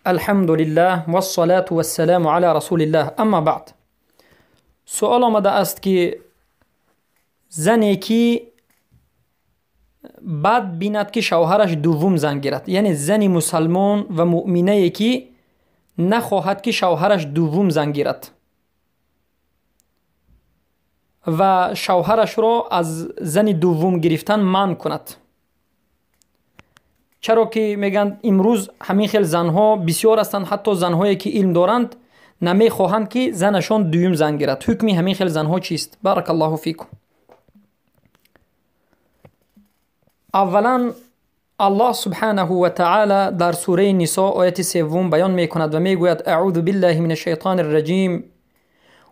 الحمد لله والصلاة والسلام على رسول الله اما بعد. سؤال آمده است که زنی که بد بیند که شوهرش دوم زن گیرد، یعنی زن مسلمان و مؤمنه که نخواهد که شوهرش دوم زن گیرد و شوهرش را از زن دوم گرفتن منع کند. چرا که میگن امروز همین خیل زنها بسیار هستند، حتی زنهایی که علم دارند نمیخواهند که زنشان دوم زن گیرد. حکمی همین خیل زنها چیست؟ بارک الله فیکم. اولا الله سبحانه و تعالی در سوره نساء آیت سوم بیان میکند و میگوید: اعوذ بالله من الشیطان الرجیم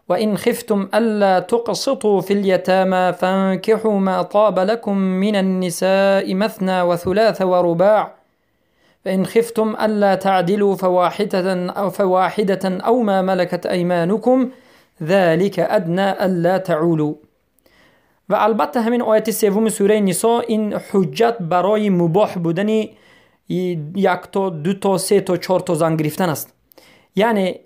وإن خفتم ألا تقسطوا في اليتامى فانكحوا ما طاب لكم من النساء مثنى وثلاث ورباع فإن خفتم ألا تعدلوا فواحدة أو ما ملكت أيمانكم ذلك أدنى ألا تعولوا. و البته همین آیت سوم سوره نساء این حجت برای مباح بودن یک تا دو تا سه تا چهار تا زن گرفتن است. یعنی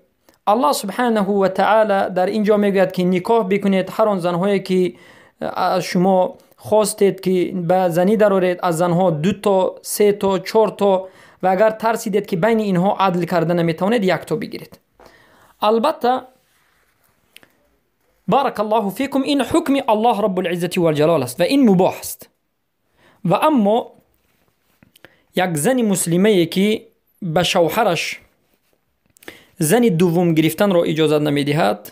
الله سبحانه و تعالی در اینجا میگوید که نکاح بکنید هر آن زنهایی که شما خواستید که به زنی درآورید، از زنها دو تا سه تا چهار تا، و اگر ترسیدید که بین اینها عدل کرده نمیتوانید یک تا بگیرید. البته بارک الله فیکم این حکم الله رب العزة والجلال است و این مباح است. و اما یک زن مسلمه که به شوهرش زن دوم گرفتن را اجازت نمیدهد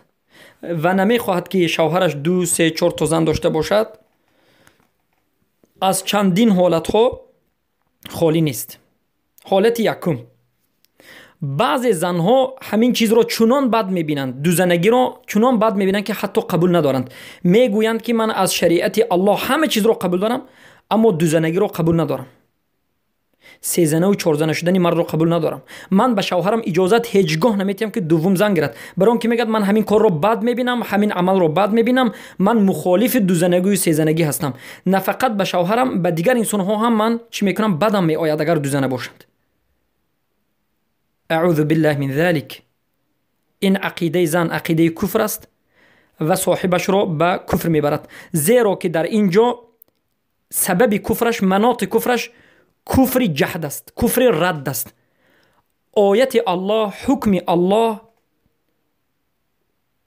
و نمیخواهد که شوهرش دو سه چهار تا زن داشته باشد، از چندین حالتها خالی نیست. حالت یکم، بعضی زنها همین چیز را چنان بد میبینند، دوزنگی را چنان بد میبینند که حتی قبول ندارند. میگویند که من از شریعت الله همه چیز را قبول دارم، اما دوزنگی را قبول ندارم، سه زنه و چهار زنه شدن مرد را قبول ندارم، من به شوهرم اجازت هیچگاه نمیتیم که دوم زن گیرد، برای اون که میگد من همین کار رو بد میبینم، همین عمل رو بد میبینم، من مخالف دو زنگی و سه زنگی هستم. نه فقط به شوهرم، به دیگر انسان ها هم من چی میکنم، بدم میآید اگر دو زنه باشند. اعوذ بالله من ذلك. این عقیده زن عقیده کفر است و صاحبش را به کفر میبرد، زیرا که در اینجا سبب کفرش، مناط کفرش کفر جحد است، کفر رد است. آیت الله، حکم الله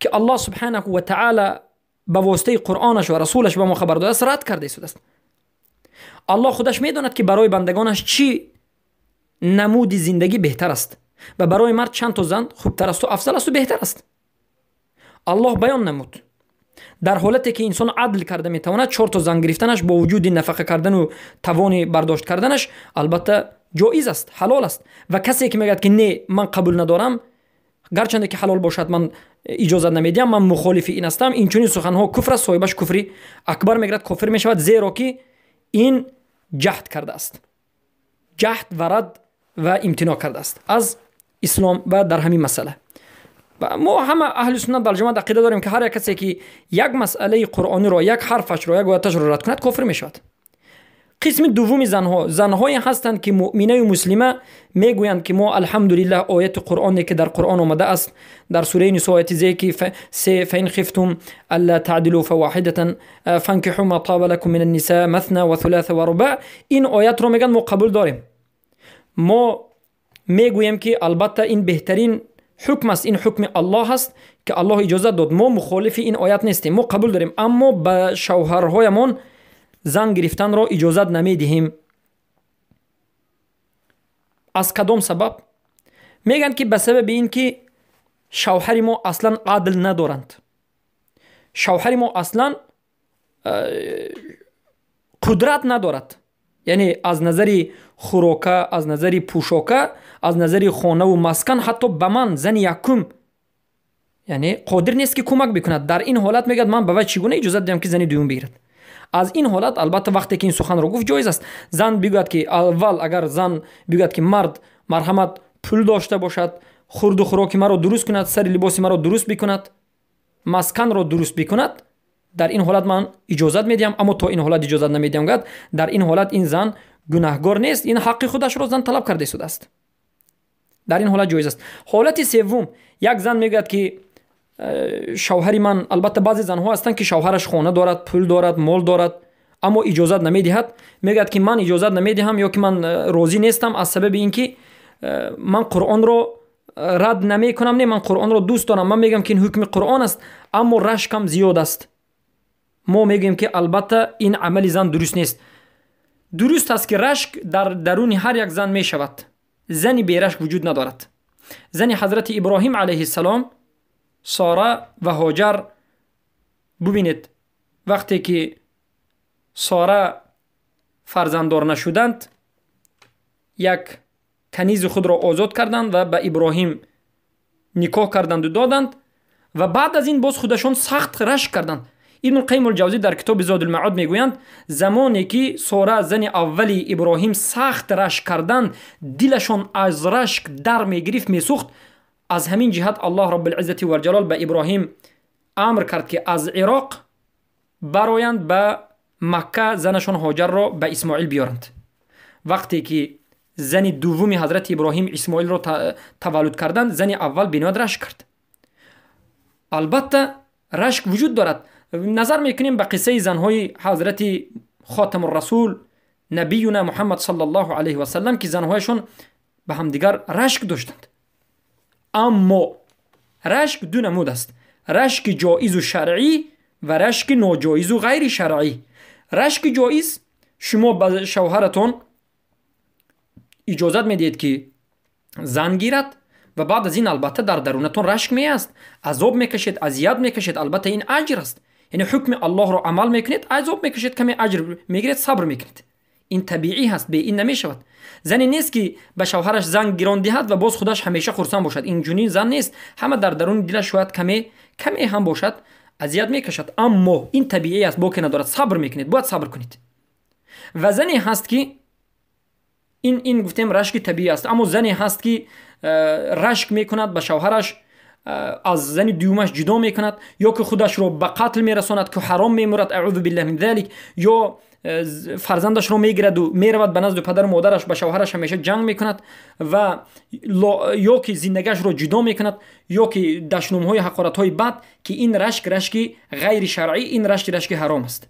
که الله سبحانه و تعالی به واسطه قرآنش و رسولش به ما خبر داده است، رد کرده است. الله خودش میداند که برای بندگانش چی نمود زندگی بهتر است و برای مرد چند تا زن خوبتر است و افضل است و بهتر است. الله بیان نمود در حالتی که انسان عدل کرده میتواند، چهار تا زن گرفتنش با وجود نفقه کردن و توان برداشت کردنش البته جایز است، حلال است. و کسی که میگه که نه من قبول ندارم، گرچند که حلال باشد من اجازه نمیدیم، من مخالف این هستم، این چنین سخنها کفر است، صاحبش کفری اکبر میگرد، کافر میشود، زیرا که این جهد کرده است، جهد و رد و امتناع کرده است از اسلام و در همین مسئله. ما همه اهل سنت در جماعت عقیده داریم که هر کسی که یک مسئله قرآنی را، یک حرفش را، یک آیتش را رد کند کافر میشود. قسم دوم زنها، زنهایی هستند که مؤمنه و مسلمه میگویند که ما الحمدلله آیت قرآنی که در قرآن آمده است در سوره نساء آیت سه، فإن خفتم ألا تعدلوا فواحدة فانكحوا ما طاب لكم من النساء مثنى وثلاث ورباع، این آیت را میگن ما قبول داریم، ما میگوییم که البته این بهترین حکم است، این حکم الله است که الله اجازه داد، ما مخالف این آیت نیستیم، ما قبول داریم، اما به شوهرهایمان زن گرفتن را اجازه نمیدهیم. از کدام سبب؟ میگن که به سبب این که شوهر ما اصلا عدل ندارند، شوهر ما اصلا قدرت ندارد، یعنی از نظر خوراکه، از نظر پوشاکه، از نظر خانه و مسکن حتی به من زن یکم یعنی قادر نیست که کمک بکند. در این حالت میگد من به وی چگونه اجازه دهم که زن دوم بگیرد؟ از این حالت البته وقتی که این سخن رو گفت جایز است. زن بگوید که اول اگر زن بگوید که مرد مرحمت پول داشته باشد، خورد و خوراک مرا درست کند، سر لباس مرا درست بکند، مسکن را درست بکند، در این حالت من اجازت میدیم، اما تا این حالت اجازت نمیدیم. در این حالت این زن گناهگار نیست، این حق خودش را زن طلب کرده شده است. Дар ин ҳолат ҷоиз аст. Ҳолати севум, як зан мегӯяд, ки шавҳари ман, албатта баъзе занҳо ҳастанд, ки шавҳараш хона дорад, пул дорад, мол дорад, аммо иҷозат намедиҳад. Мегӯяд, ки ман иҷозат намедиҳам ё ки ман розӣ нестам аз сабаби ин ки ман Қуръонро рад намекунам, не, ман Қуръонро дӯст дорам, ман мегӯям, ки ин ҳукми Қуръон аст, аммо рашкам зиёд аст. Мо мегӯем, ки албатта ин амали зан дуруст нест. Дуруст аст, ки рашк дар даруни ҳар як зан мешавад, зани берашк вуҷуд надорад. Зани ҳазрати Иброҳим алайҳиссалом, Сора ва Ҳоҷар, бубинед, вақте ки Сора фарзанддор нашуданд, як канизи худро озод карданд ва ба Иброҳим никоҳ карданду доданд ва баъд аз ин боз худашон сахт рашк карданд. Ибнулқайим Ҷавзӣ дар китоби Зодулмаъод мегӯянд, замоне ки Сора, зани аввали Иброҳим, сахт рашк карданд, дилашон аз рашк дар мегирифт, месӯхт. Аз ҳамин ҷиҳат Аллоҳ Роббилиззати валҷалол ба Иброҳим амр кард, ки аз Ироқ бароянд ба Макка, занашон Ҳоҷарро ба Исмоил биёранд. Вақте ки зани дуввуми ҳазрати Иброҳим Исмоилро таваллуд карданд, зани аввал бениҳоят рашк кард. Албатта рашк вуҷуд дорад. Назар мекунем ба қиссаи занҳои ҳазрати Хотамуррасул, набиюна Муҳаммад саллаллоҳу алайҳи васалам, ки занҳояшон ба ҳамдигар рашк доштанд. Аммо рашк ду намуд аст: рашки ҷоизу шаръӣ ва рашки ноҷоизу ғайри шаръӣ. Рашки ҷоиз: шумо ба шавҳаратон иҷозат медиҳед, ки зан гирад, ва баъд аз ин албатта дар дарунатон рашк меаст, азоб мекашед, азият мекашед. Албатта ин аҷр аст, яъне ҳукми Аллоҳро амал мекунед, азоб мекашед, каме аҷр мегиред, сабр мекунед. Ин табиӣ ҳаст, бе ин намешавад. Зане нест, ки ба шавҳараш зан гирон диҳад ва боз худаш ҳамеша хурсанд бошад. Ин чунин зан нест. Ҳама дар даруни дилаш шояд каме каме ҳам бошад, азият мекашад, аммо ин табиӣ аст, боке надорад, сабр мекунед, бояд сабр кунед. Ва зане ҳаст, ки ин гуфтем, рашки табиӣ аст, аммо зане ҳаст, ки рашк мекунад ба шавҳараш, аз зани дуюмаш ҷудо мекунад ё ки худашро ба қатл мерасонад, ки ҳаром мемурад, аъузу биллаҳ мин залик, ё фарзандашро мегираду меравад ба назди падару модараш, ба шавҳараш ҳамеша ҷанг мекунад ва ё ки зиндагиашро ҷудо мекунад, ё ки дашномҳои ҳақоратҳои бад, ки ин рашк рашки ғайри шаръӣ, ин рашки рашки ҳаром аст.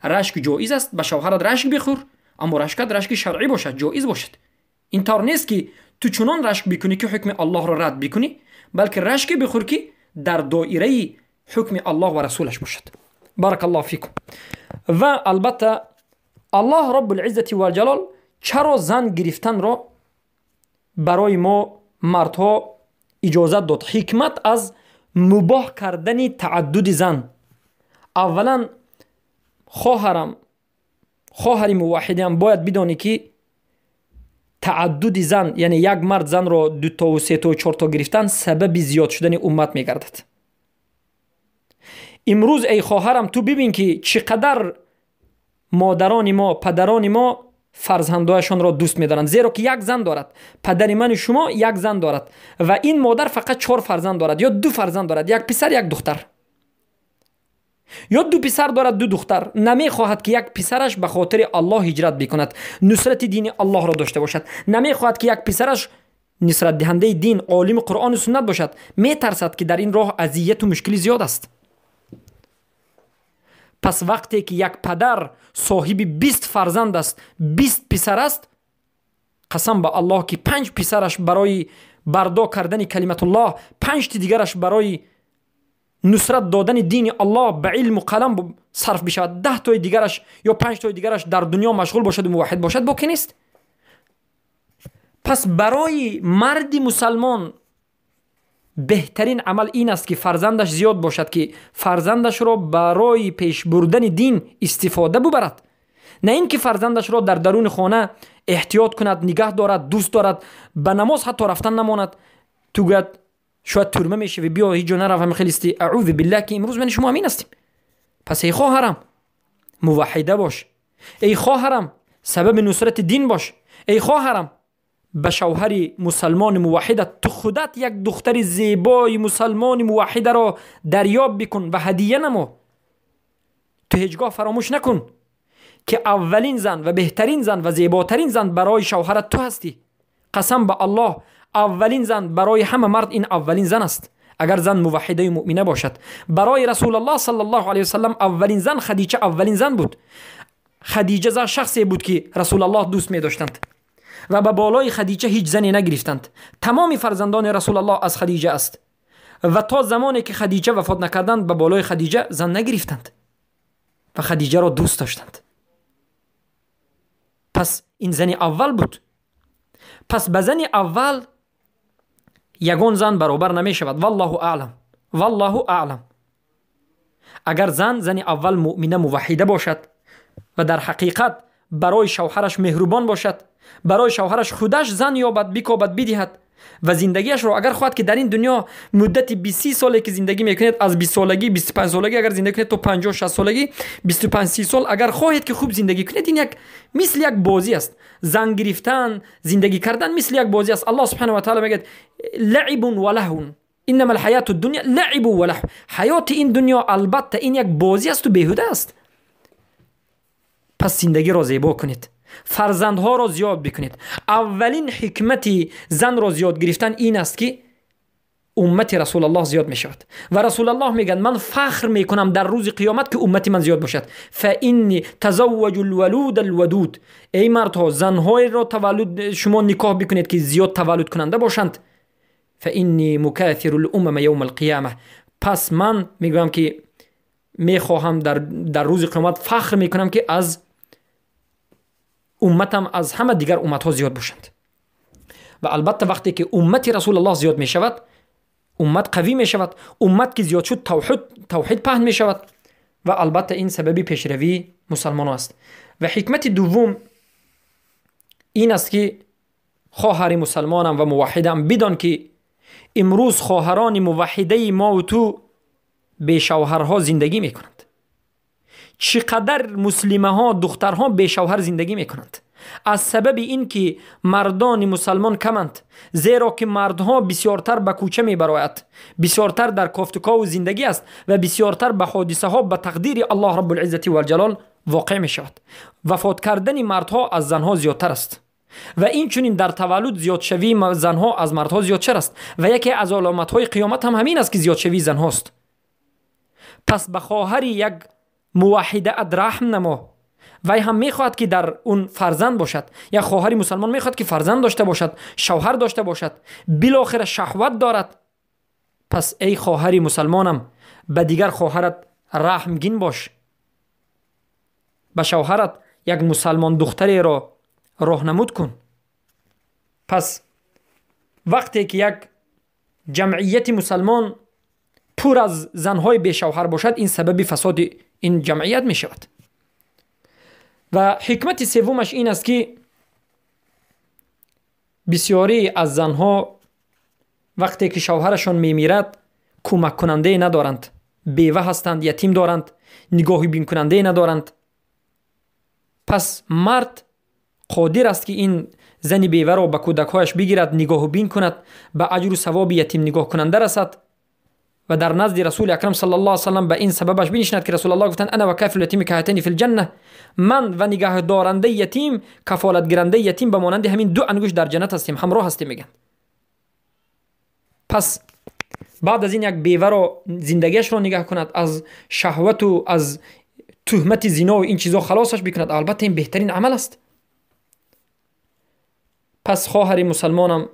Рашк ҷоиз аст, ба шавҳарат рашк бихӯр, аммо рашкат рашки шаръӣ бошад, ҷоиз бошад. Ин тавр нест, ки ту чунон рашк бикунӣ, ки ҳукми Аллоҳро рад бикунӣ, балки рашке бихӯр, ки дар доираи ҳукми Аллоҳ ва расулаш бошад. Баракаллоҳу фикум. Ва албатта Аллоҳ Роббулиззати валҷалол чаро зан гирифтанро барои мо мардҳо иҷозат дод? Ҳикмат аз мубоҳ кардани тааддуди зан. Аввалан, хоҳарам, хоҳари муваҳҳидам, бояд бидонӣ, ки тааддуди зан, яъне як мард занро дутову сетову чорто гирифтан, сабаби зиёд шудани уммат мегардад. Имрӯз, эй хоҳарам, ту бибин, ки чӣ қадар модарони мо, падарони мо фарзандояшонро дӯст медоранд, зеро ки як зан дорад. Падари ману шумо як зан дорад ва ин модар фақат чор фарзанд дорад ё ду фарзанд дорад, як писар, як духтар, ё ду писар дорад, ду духтар. Намехоҳад, ки як писараш ба хотири Аллоҳ ҳиҷрат бикунад, нусрати дини Аллоҳро дошта бошад. Намехоҳад, ки як писараш нусратдиҳандаи дин, олими Қуръону суннат бошад. Метарсад, ки дар ин роҳ азияту мушкилӣ зиёд аст. Пас вақте ки як падар соҳиби 20 фарзанд аст, 20 писар аст, қасам ба Аллоҳ, ки панҷ писараш барои бардо кардани калиматуллоҳ, панҷти дигараш барои нусрат додани дини Аллоҳ ба илму қалам сарф бишавад, 10тои дигараш ё панҷтои дигараш дар дунё машғул бошаду муваҳҳид бошад, боке нест. Пас барои марди мусалмон беҳтарин амал ин аст, ки фарзандаш зиёд бошад, ки фарзандашро барои пешбурдани дин истифода бубарад, на ин ки фарзандашро дар даруни хона эҳтиёт кунад, нигаҳ дорад, дӯст дорад, ба намоз ҳатто рафтан намонад. Ту гӯяд, шояд тюрьма мешавӣ, биё, ҳеҷ ҷо нарав, ҳамин хелисти. Аъузу биллаҳ, ки имрӯз мани шумо ҳамин ҳастем. Пас, эй хоҳарам, муваҳҳида бош. Эй хоҳарам, сабаби нусрати дин бош. Эй хоҳарам, ба шавҳари мусалмони муваҳҳида ту худат як духтари зебои мусалмони муваҳҳидаро дарёб бикун ва ҳадия намо. Ту ҳеҷ гоҳ фаромӯш накун, ки аввалин зан ва беҳтарин зан ва зеботарин зан барои шавҳарат ту ҳастӣ. Қасам ба Аллоҳ. Аввалин зан барои ҳама мард ин аввалин зан аст, агар зан муваҳҳидаю муъмина бошад. Барои Расулаллоҳ саллаллоҳу алайҳи васаллам аввалин зан Хадича аввалин зан буд. Хадиҷа зан шахсе буд, ки Расулаллоҳ дӯст медоштанд ва ба болои Хадича ҳеҷ зане нагирифтанд. Тамоми фарзандони Расулаллоҳ аз Хадиҷа аст ва то замоне ки Хадиҷа вафот накарданд, ба болои Хадиҷа зан нагирифтанд ва Хадиҷаро дӯст доштанд. Пас ин зани аввал буд. Пас ба зани аввал ягон зан баробар намешавад. Валлоҳу аълам, валлоҳу аълам. Агар зан зани аввал муъмина муваҳҳида бошад ва дар ҳақиқат барои шавҳараш меҳрубон бошад, барои шавҳараш худаш зан ёбад, бикобад, бидиҳад ва зиндагиашро агар хоҳад, ки дар ин дунё муддати 20 соле ки зиндагӣ мекунед, аз 20 солагӣ, 25 солагӣ агар зиндагӣ кунед то 50, 60 солагӣ, 25, 30 сол агар хоҳед, ки хуб зиндагӣ кунед, ин як мисли як бозӣ аст. Зан гирифтан, зиндагӣ кардан мисли як бозӣ аст. Аллоҳ субҳанаҳу ва таъала мегӯяд: لعب ولهو، إنما الحياة الدنيا لعب ولهو. Ҳаёти ин дунё албатта ин як бозӣ асту беҳуда аст. Пас зиндагиро зебо кунед, фарзандҳоро зиёд бикунед. Аввалин ҳикмати занро зиёд гирифтан ин аст, ки уммати Расулаллоҳ зиёд мешавад. Ва Расулаллоҳ мегӯяд: ман фахр мекунам дар рӯзи қиёмат, ки уммати ман зиёд бошад. فإني تزوجوا الولود الودود. Эй мардҳо, занҳоеро таваллуд шумо никоҳ бикунед, ки зиёд таваллудкунанда бошанд. فإني مكاثر الأمم يوم القيامة. Пас ман мегӯям, ки мехоҳам дар рӯзи қиёмат фахр мекунам, ки аз умматам аз ҳама дигар умматҳо зиёд бошанд. Ва албатта, вақте ки уммати Расулаллоҳ зиёд мешавад, уммат қавӣ мешавад. Уммат ки зиёд шуд, тавҳид паҳн мешавад ва албатта ин сабаби пешравии мусалмоно аст. Ва ҳикмати дуввум ин аст, ки хоҳари мусалмонам ва муваҳҳидам, бидон, ки имрӯз хоҳарони муваҳҳидаи мову ту бешавҳарҳо зиндагӣ мекунанд. Чӣ қадар муслимаҳо, духтарҳо бешавҳар зиндагӣ мекунанд аз сабаби ин ки мардони мусалмон каманд, зеро ки мардҳо бисёртар ба кӯча мебарояд, бисёртар дар кофтукову зиндагӣ аст ва бисёртар ба ҳодисаҳо ба тақдири Аллоҳ Раббулиззати валҷалол воқеъ мешавад. Вафот кардани мардҳо аз занҳо зиёдтар аст ва инчунин дар таваллуд зиёдшавии занҳо аз мардҳо зиёдтар аст. Ва яке аз аломатҳои қиёмат ҳам ҳамин аст, ки зиёдшавии занҳост. Пас ба хоҳари як муваҳҳидаат раҳм намо. Вай ҳам мехоҳад, ки дар он фарзанд бошад. Як хоҳари мусалмон мехоҳад, ки фарзанд дошта бошад, шавҳар дошта бошад, билохира шаҳват дорад. Пас эй хоҳари мусалмонам, ба дигар хоҳарат раҳмгин бош, ба шавҳарат як мусалмон духтареро роҳнамуд кун. Пас вақте ки як ҷамъияти мусалмон пур аз занҳои бешавҳар бошад, ин сабаби фасоди ин ҷамъият мешавад. Ва ҳикмати севумаш ин аст, ки бисёрӣ аз занҳо вақте ки шавҳарашон мемирад, кӯмаккунандае надоранд, бева ҳастанд, ятим доранд, нигоҳи бинкунандае надоранд. Пас мард қодир аст, ки ин зани беваро ба кӯдакҳояш бигирад, нигоҳу бин кунад, ба аҷру савоби ятим нигоҳкунанда расад ва дар назди Расули Акрам саллаллоҳу алайҳи васаллам ба ин сабабаш бинишинад, ки Расулаллоҳ гуфтанд: أنا وكافل اليتيم كهاتين في الجنة. Ман ва нигаҳдорандаи ятим, кафолатгирандаи ятим ба монанди ҳамин ду ангушт дар ҷаннат ҳастем, ҳамроҳ ҳастем, мегӯянд. Пас баъд аз ин як беваро зиндагиашро нигаҳ кунад, аз шаҳвату аз туҳмати зинову ин чизо халосаш бикунад, албатта ин беҳтарин амал аст. Пас хоҳари мусалмонам,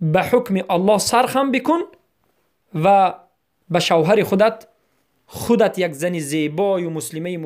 ба ҳукми Аллоҳ сархам бикун ва ба шавҳари худат як зани зебою муслимаи.